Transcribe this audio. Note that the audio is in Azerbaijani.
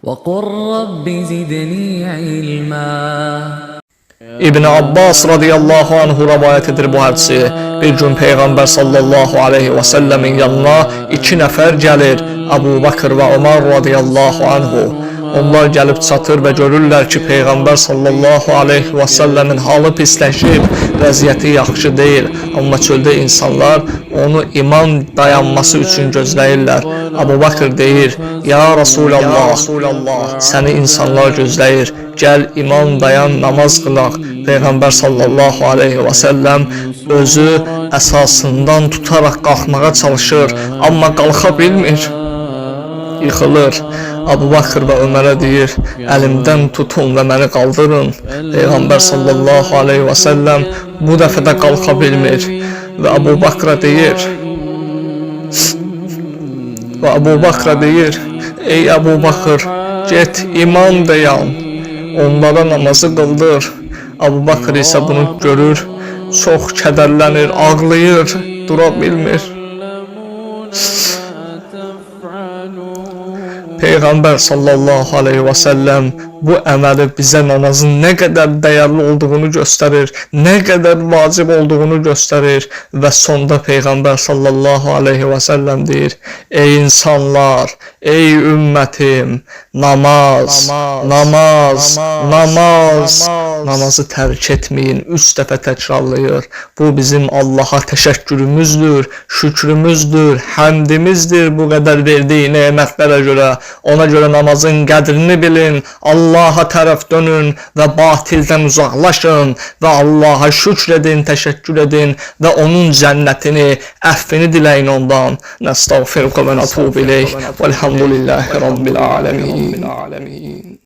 وقل رب زدني علما. İbn Abbas radıyallahu anhu rəvayət edir bu hədisi. Bir gün Peyğəmbər sallallahu aleyhi və səlləmin yanına iki nəfər gəlir. Əbu Bakır və Ömər radıyallahu anhu. Onlar gəlib çatır və görürlər ki, Peyğəmbər sallallahu aleyhi və səlləmin halı pisləşib, vəziyyəti yaxşı deyil. Amma çöldə insanlar onu imam dayanması üçün gözləyirlər. Əbu Bakır deyir: "Ya Rasulallah, səni insanlar gözləyir. Gəl imam dayan, namaz qılaq." Peyğəmbər sallallahu aleyhi və səlləm özü əsasından tutaraq qalxmağa çalışır, amma qalxa bilmir. Yıxılır. Əbu Bakır və Ömərə deyir: "Əlimdən tutun və məni qaldırın." Peyğəmbər sallallahu aleyhi və səlləm bu dəfə də qalxa bilmir və Əbu Bakra deyir: "Ey Əbu Bakır, get imam dayan. Onlara namazı qıldır." Əbu Bakır isə bunu görür, çox kədərlənir, ağlayır, dura bilmir. Peyğəmbər sallallahu aleyhi və səlləm bu əməli bizə namazın nə qədər dəyərli olduğunu göstərir, nə qədər vacib olduğunu göstərir və sonda Peyğəmbər sallallahu aleyhi və səlləm deyir: "Ey insanlar, ey ümmətim, namaz, namaz, namaz, namazı tərk etməyin." 3 dəfə təkrarlayır. Bu bizim Allaha təşəkkürümüzdür, şükrümüzdür, həmdimizdir bu qədər verdiyi nemətlərə görə. Ona görə namazın qədrini bilin, Allaha tərəf dönün və batildən uzaqlaşın və Allaha şükr edin, təşəkkür edin və onun cənnətini, əffini diləyin ondan. Nəstəğfiruka və natubu ileyh. Velhamdülillahi Rabbil alamin.